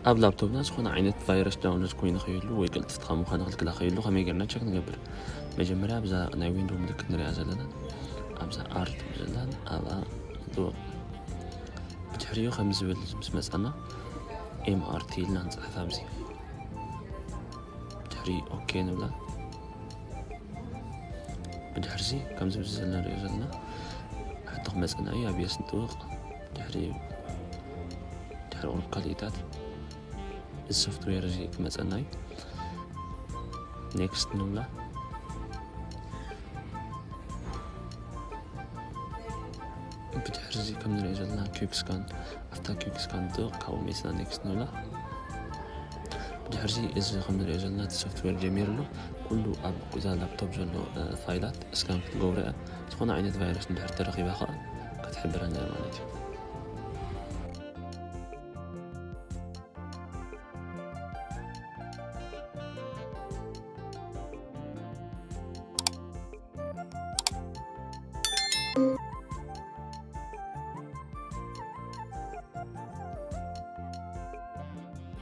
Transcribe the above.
ኣብ ላፕቶፕና ዝኾነ ዓይነት ቫይረስ ዳውንሎድ ኮይኑ ከይህሉ ወይ ቅልጥፍትኻ ምዃኑ ክልክላ ከይህሉ ከመይ ጌርና ቸክ ንገብር? መጀመርያ ኣብዛ ናይ ዊንዶው ምልክት ንሪኣ ዘለና ኣብዛ ኣርት ዘላን ኣብኣ ንጥወቕ። ብድሕሪኡ ከም ዝብል ምስ መጻና ኤምኣርቲ ኢልና ንጽሕፍ ኣብዚ። ድሕሪ ኦኬ ንብላ። ብድሕርዚ ከምዚ ብዚ ዘለና ንሪኦ ዘለና ሕቶ ክመፀና እዩ። ኣብ የስ ንጥውቕ። ድሕሪ ድሕሪ ቁሩብ ካልኢታት እዚ ሶፍትዌር እዚ ክመፀና እዩ። ኔክስት ንብላ። ብድሕርዚ ከም ንሪኦ ዘለና ኪክ ስካን ኣብታ ኪክ ስካን ንጥውቕ። ካብኡ መፅና ኔክስት ንብላ። ብድሕርዚ እዚ ከም ንሪኦ ዘለና እቲ ሶፍትዌር ጀሚሩ ኣሎ። ኩሉ ኣብ እዛ ላፕቶፕ ዘሎ ፋይላት ስካን ክትገብሮ እያ። ዝኾነ ዓይነት ቫይረስ እንድሕር ተረኺባ ከዓ ክትሕብረና እያ ማለት እዩ።